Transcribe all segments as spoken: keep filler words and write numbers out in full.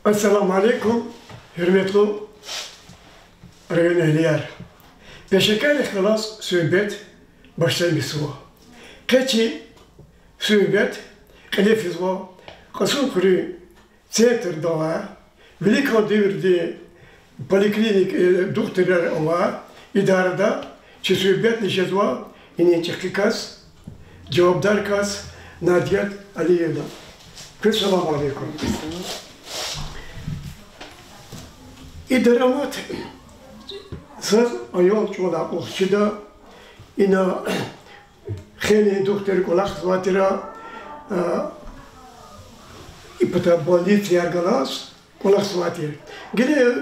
Ассаламу алейкум, гьуьрметлу районэгьлияр! Пешекарихъ галаз суьгьбет башламишзава. Къе чи суьгьбет кьиле физва Кьасумхуьруьн центрда авай, виликан девирдин поликлиник, э, духтурар авай идарада чи суьгьбетни жезва, инин чӀехи кас, жавабдар кас Надият Алиевна. Квез салам алейкум. И дарамат заз аял чӀавалай акьалтзавайди я, ина хейлин духтур кӀвалахзавай тир, а, и пата больницаяр галаз кӀвалахзавай тир. Гила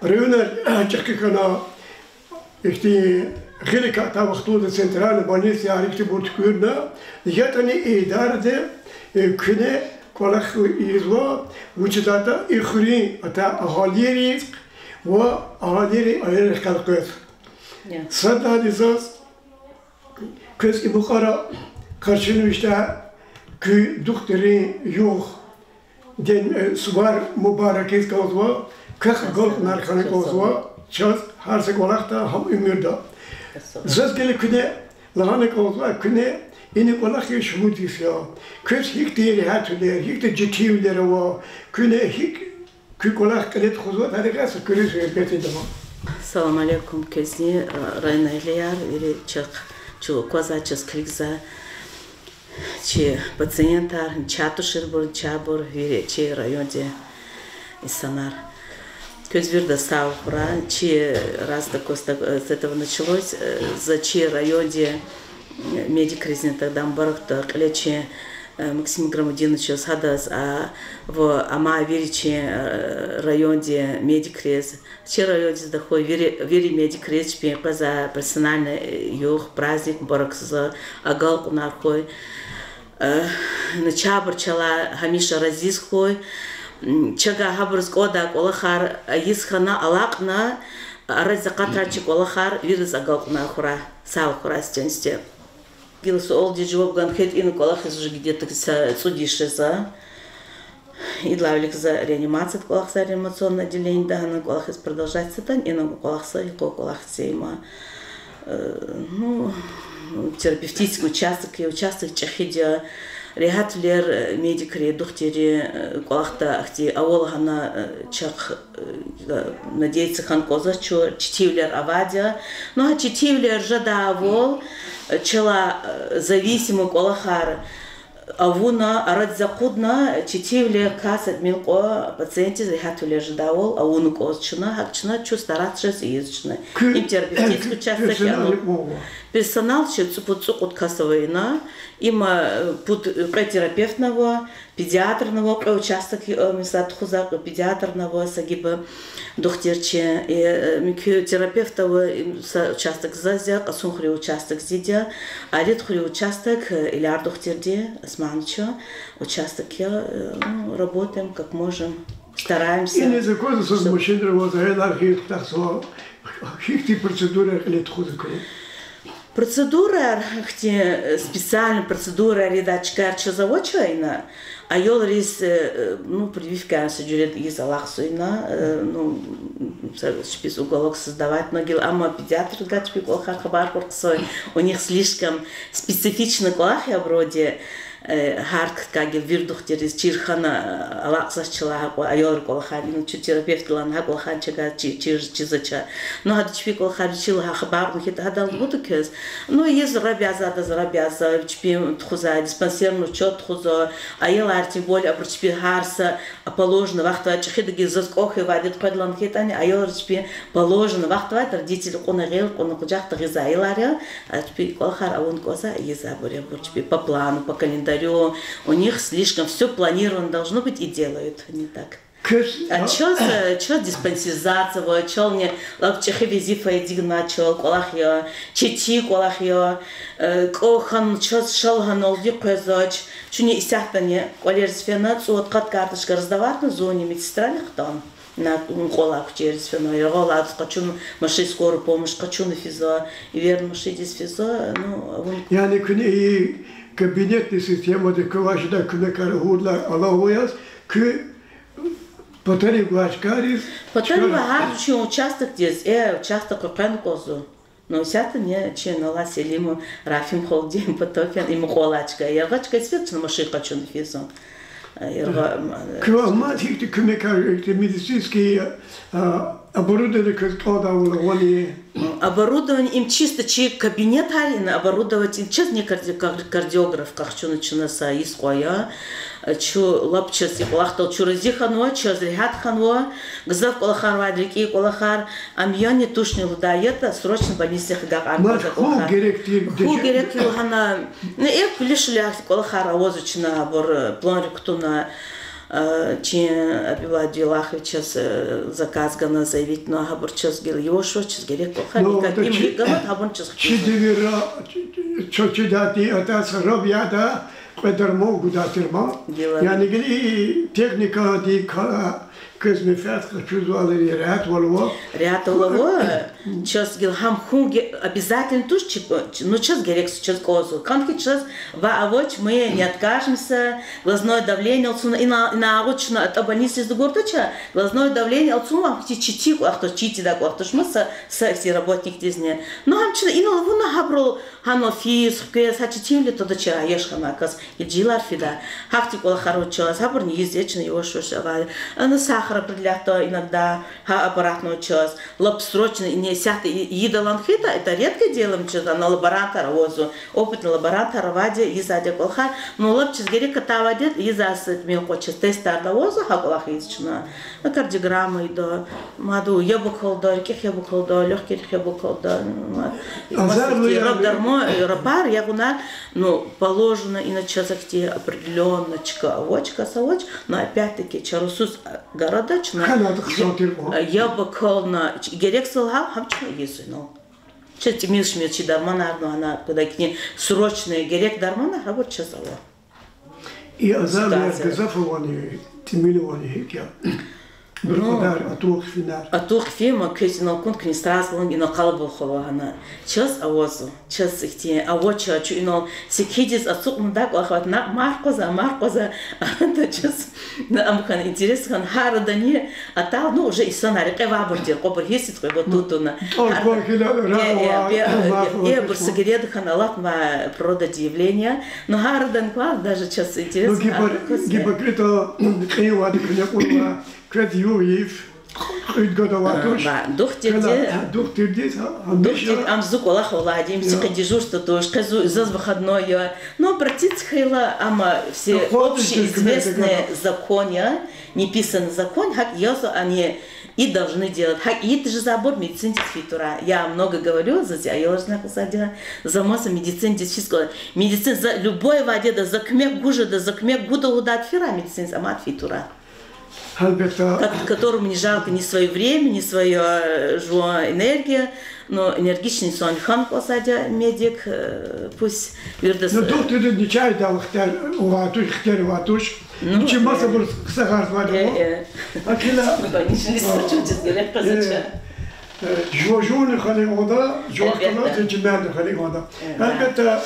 районар чӀехи хьана, ихьтин гъилик атай вахтунда центральный больницаяр ихьтинбур туькӀуьрна, ятӀани и идаради, э, куьне кӀвалах ийизва, вучиз лагьайтӀа и хуьруьн атай агьалийрихъ ва агьалийрин аялрихъ галкъвез. Садлагьана заз квез и мукьвара къаршиламишдай куь духтуррин югъ, день, э, сувар мубаракиз кӀанзава, квехъ агалкьунар хьана кӀанзава, чаз гьар са кӀвалахда, гьам уьмуьрда. Заз гила куьне лагьана кӀанзава, куьне ина кӀвалах ийиз шумуд йис я. Квез гьихьтин регьятвилер, гьихьтин четинвилер ава, куьне гьикӀ куь кӀвалах кьиле тухузватӀа, гьа са куьруь суьгьбет ийида ман. Салам алейкум квезни, районэгьлияр, вири чахъ, чун аквазвай, чаз килигзавай чи пациентар, начагъ туширбур, начагъбур, вири чи райондин инсанар. Квез виридаз сагъвал хьурай, чи разда квез так, э, с этого началось, э, за чи райондин медикризни тогда мубаракда кьиле чи, э, Максим Играмудиновичаз, гьадаз, а, ва амай вири чи, э, райондин медикриз, чи райондиз дахуй вири, вири медикриз чпин къвезвай профессиональный, э, югъ, праздник мубаракзава, агалкьунар хьуй. Э, начагъбур чалай гьамиша разиз хьуй. М, чавай гьабуруз кӀандай кӀвалахар ийиз хьана, алакьна, арадиз акъатрай чи кӀвалахар виридаз агалкьунар хьурай. Сагъвал хьурай сифтени-сифте. Гила суалдиз жаваб гана хьайитӀа, ина кӀвалах ийиз уже где-то са цӀуд йис жезва. Идалай вилик за реанимацияда кӀвалахзава, реанимационное отделениеда, гьана кӀвалах ийиз продолжать ийизватӀани, ина кӀвалахзава, йикъуз кӀвалах ийиз я им. Э, ну, терапевтический участок я, участок чӀехиди я, регьятвилер, э, медикри, духтурри, э, кӀвалахда ахьтин авал гьана, э, чахъ, э, надеяться хьана кӀанзавач, четинвилер авайди я. Ну, гьа четинвилер жедайвал, э, чалай, э, зависимый кӀвалахар авуна, арадиз акъудна, четинвилер кас, тӀимил кьван пациентдиз регьятвилер жедайвал авуна кӀанзава чна, гьакӀ чна чун стараться жезва ийиз чна. Им терапевтический участок я, ну, персонал чи цӀу-, пуд-цӀукьуд кас ава ина, им, э, пуд, кьве терапевтни ава, педиатрни ава, кьве участок, э, места тухузвай, кьве педиатрни ава, са гиба духтурчи, э, муькуь терапевт ава, им са участок заз я, Кьасумхуьруьн участок зиди я, Алидхуьруьн участок, э, Иляр духтурди, Османыча участок я, э, ну, работаем как можем, стараемся. Иниз аквазва, машинра аваз аялар гъил кутахзава, гьихьтин процедураяр кьиле тухузва куьне? Процедураяр, ахьтин, э, специальный процедураяр ийидай чкаяр чаз авач ина. Аялриз, э, ну, прививкаяр са жуьредиз алахъзава ина, э, ну, са чпиз уголок создавать авуна гила, амма педиатрдивай чпин кӀвалахар хабар хьурай хъсан, у них слишком специфичный кӀвалах я вроде, э, гьар кткай гила вири духтурриз чир хьана, э, алакьзавач чалай гьакьван аялрин кӀвалахар, ну, чун терапевтди лагьана гьа кӀвалахар чавай чи-, чир-, чизвач. Ну, гьада чпин кӀвалахар вичи лагьай хабар авуна хьайитӀа, гьадал лугьуда квез. Ну, ийиз раб язадаз, раб яза, чпин тухузвай диспансерный учёт тухузва, аялар, тем более, абур чпин гьар са положенный вахтунда чӀехида гила, заз кӀвахь авайди къведалди хьайитӀани, аялриз чпин положенный вахтунда родителри кьуна гъил, кьуна къужахда гъизвай аялар я, а чпин кӀвалахар авун кӀанзавай, ийизвайбур я абур чпин по плану, по календарю. У них слишком всё планировано должно быть и делают они так. А чаз, э, чаз диспансеризация ава, чални лап чӀехи везифа эцигнавай чал кӀвалах я, четин кӀвалах я, э, кӀвахь хьана чаз шал гьаналди къвезвач. Чуьне исятдани кӀвалериз фена, цӀувад-къад карточка раздавать авуна зунни медсестрани хтана. На, м, кӀвалай куьчериз фена, яргъалай адаз къачуна машин, скорая помощь къачуна физва, иверни машиндиз физва, ну, авун. Яни куьне и кабинетный системада квевай жедай куьмекар гьурдалай алава яз, куь Патарив гвай чкайриз, патарив чкайриз гьар вичин участокдиз, э, участок къекъвена кӀанзава. Ну, исятда ни чи Алла Селимов, Рафим халудин, Потопян, им кьвалай чка, яргъа чка, исятда чна машин къачуна физва. Э, яргъа, м, куь мад гьихьтин куьмекар, гьихьтин медицинский, а, оборудование квез кӀандайвал авани? Оборудование им чисто чи кабинетар ина оборудовать им чаз, ни карди-, кар-, кардиограф къахчуна чна са йис кьван я. Чун лап чаз и кӀвалахдал чун рази хьанва, чаз регьят хьанва, гзаф кӀвалахар авайди, рикӀин кӀвалахар, ам яни тушни лугьудай ятӀа, срочно больницадихъ агакьарна кӀанзавай кӀвалахар. Хьун герек тир лагьана, ну, э, куьлуь-шуьлуь ахьтин кӀвалахар авазва чна, абур, э, планрик кутуна, э, чи Абибуллагь Абдуллаховичаз, э, заказ гана, заявить авуна, гьабур чаз гила яваш-яваш чаз герек кӀвалахар, никак им гьикӀ галат, гьабурни чаз хкиз. Чи девирра, чаз чидайди атӀа са раб яда, кьве дарман гудай тир ман. Яни гила и техникадин квез менфят къачузвайла регьятвал ава. Регьятвал ава, чаз гила гьам хьун ге-, обязательно туш, чи, ну, чаз герек, чаз кӀанзава. Кван хьи чаз ваъ авач, мы не откажемся, глазное давление алцумна, ина, ина агъуч чна атӀа больницадиз дугуртӀа ча, глазное давление алцумна, хьи чи, чи кӀвалах туш, чи тида кӀвалах туш, ма са, са ихьтин работникдизни. Ну, гьам чна инал авуна гьабурал гьанал физ, хквез, гьа четинвиле тада ча яш хьана кас, и жилар фида. Гьахьтин кӀвалахар ава чаз, гьабурни ийиз я чна яваш-яваш авай. Ана сахар определять иногда, гьа аппаратни ава чаз. Лап срочно, ина исятда и-, ийидалди хьайитӀа, это редкое дело, ам чаз ана лаборантар авазва. Опытный лаборантар авайди я, ийизвайди я кӀвалахар. Ну, лап чаз герек атайвайди я, ийизвай са тӀимил кьван чаз тестарни авазва, гьа кӀвалах ийиз чна. Кардиограмма ийида, мад яб акалда, рикӀихъ яб акалда, лёгкийрихъ яб акалда, мад. Азарлу раб дарман, рапар ягъунар, ну, положено ина чаз ахьтин определённо чка авач, кас авач, но опять-таки чарасуз гарада чна яб акална, герек са лагьай гьам чна ийизва инал. Чаз тӀимил-шимил чи дарманар, ну, ана, куьдакни срочный герек дарманар гьабур чаз ава. И азарлуяр гзаф авани, тӀимил авани, гьикӀ я? Бур кьадар атун хъфинар? Атун хъфин, ма квез инал акуна, куьне сразу лагьана, инал къалабулух ава лагьана. Чаз авазва, чаз ихьтин авач, чун инал секиндиз ацукьнавайди кӀвалах аватӀа, на, марф къваза, марф къваза, ада чаз, на, ам хьана, интерес хьана, гьар адани атайла, ну, уже инсанар рекье авайбур тир, кьванбур гьиссиз кьве бутутуна. Э, э, бур са герек хьана алатнавай природодивление. Ну, гьар адан кваз даже чаз интерес. Ну, Гиппокрита кьейивайди куьне кьурла, квез югъ йиф, кьуьд гада авай туш. Дух тирди, дух тирди, дух тирди, ам зи кӀвалах авайди, им зи къе дежурство туш, къе зу-, заз выходной я. Ну, обратиться хьайила, амма все общеизвестный закон я, неписаный закон, гьакӀ язва, они и должны делать. ГьакӀ ийиз жезвайбур медицинадиз фейи тура. Я много говорю, за зи аялризни акӀ лугьузвайди я. За маса медицинадиз физ кӀвалах. Медицина за любой ваъдада, за куьмек гуз жеда, за куьмек гуда лугьудай фирай, медицинадиз амай фейи тура. Гьелбетда. Ко-, которому не жалко ни своё время, ни своё, э, жуван энергия, но энергичный инсан хьана кӀанзавайди я медик, э, пусть вирдаз. Ну, духтурдиз ничай дал ихтияр авай туш, ихтияр авай туш. Ну, вичи масабур хъсагъарзавайди я. Акила. Больничный случай герек къвезвач. Жува жувни хьана кӀанда, жува хьана, жимерни хьана кӀанда. Гьелбетда,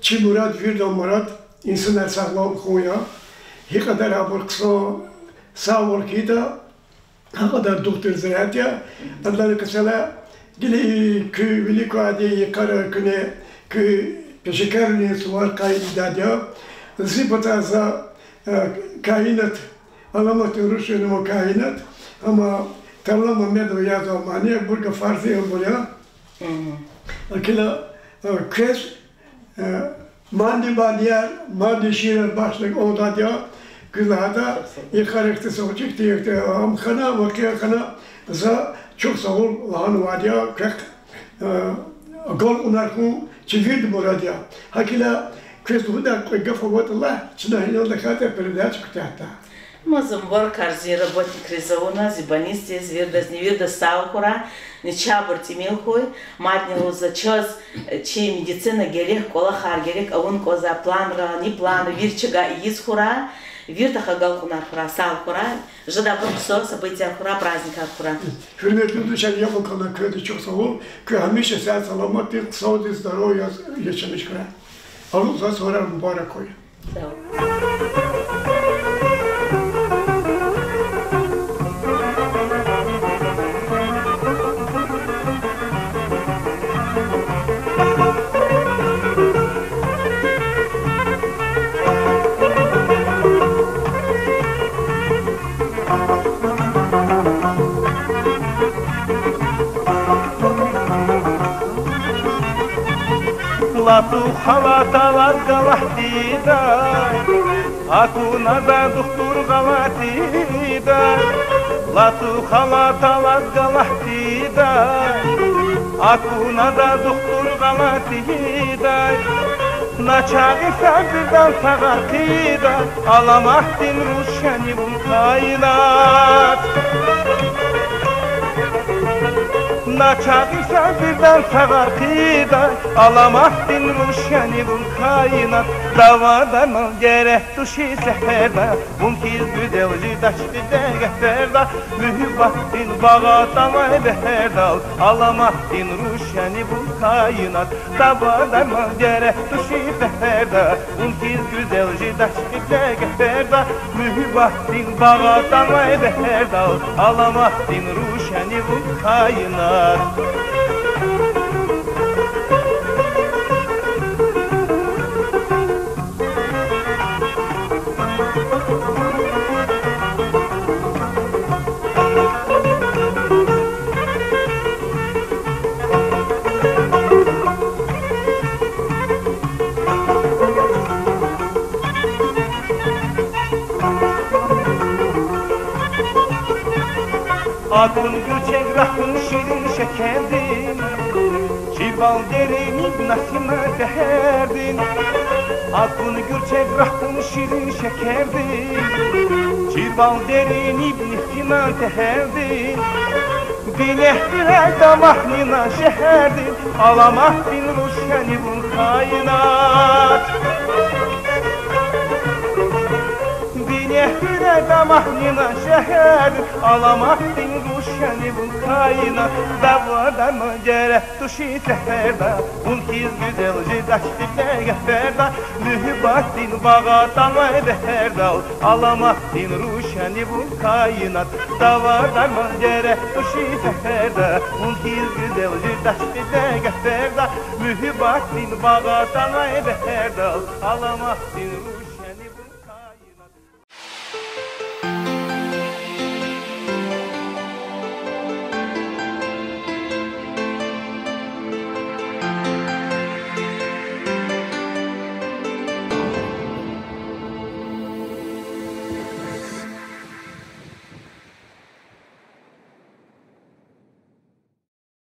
чи мурад, вирдан мурад инсанар сагълам хьун я. Гьи кьадар абур хъсан сагъвал хьайитӀа, гьа кьадар духтур зират я. Адалай кьисала гила и куь вилик квайди йикъара куьне куь пешекарвилин сувар къайдайди я. Зи патай за, э, каинат, аламатдин руш жуьре каинат, амма Тарлан Мамедова язавай мани, абур гафар зи абур я. Акила, э, квез, э, мадни бадияр, мадни шиирар бахшна кӀандайди я, куьз лагьайтӀа, и характер согъчикди, э, ам хьана, вакъиа хьана, за чухсагъул лагьанвайди я, квехъ, э, агалкьунар хьун чи вирида мурад я. Акила, квез лугьудай кьве гаф аватӀа лагь, чна гьинал тахьайтӀа передача куьтягьда. Ма за мубаракар зи работникриз авуна, зи больницадиз, виридазни, виридаз сагъ хьурай, начагъбур тӀимил хьуй, мадни лугьуз за чаз, э, чи медицинада герек кӀвалахар, герек авун кӀанзавай планра, ни планра, вири чавай ийиз хьурай, виридахъ агалкьунар хьурай, сагъ хьурай, жедайбур хъсан событияр хьурай, праздникар хьурай. Гьуьрметлу дустар, яб акална квез чухсагъул, куьн гьамиша сагъ-саламатдиз, хъсандиз, здоровьяз яшамиш хьурай. Алукьзавай суварар мубарак хьуй. Лацу халаталаз галатида, акуна за духтур гъалатида. Лацу халаталаз галатида, акуна за духтур гъалатида. Начагъи са бирдан тагъар хъийида, аламатдин рушани вун каинат. Начагъи са бирдан тагъар хъийида, аламатдин рушани вун каинат. Дава дарман герек тушир сегьерда, вун хьиз гуьзел жедач кьидай гъетерда, муьгьуьббатдин багъа атанвай бегьердал, аламатдин рушани вун каинат. Дава дарман герек тушир сегьерда, вун хьиз гуьзел жедач кьидай гъетерда, муьгьуьббатдин багъа атанвай бегьердал, аламатдин рушани вун каинат. Акун гуьрчег, рахун ширин шекердин, чирвал дерин иб несина сегьердин. Акун гуьрчег, рахун ширин шекердин, чирвал дерин иб несина сегьердин. Бине хуьряй дамахни на шегьердин, аламатдин рушани вун каинат. Бине хуьряй дамахни на шегьердин, аламатдин рушани вун каинат. Дава дарман герек тушир сегьерда, вун хьиз гуьзел жедач кьидай гъетерда, муьгьуьббатдин багъа атанвай бегьердал, аламатдин рушани вун каинат. Дава дарман герек тушир сегьерда, вун хьиз гуьзел жедач кьидай гъетерда, муьгьуьббатдин багъа атанвай бегьердал, аламатдин рушани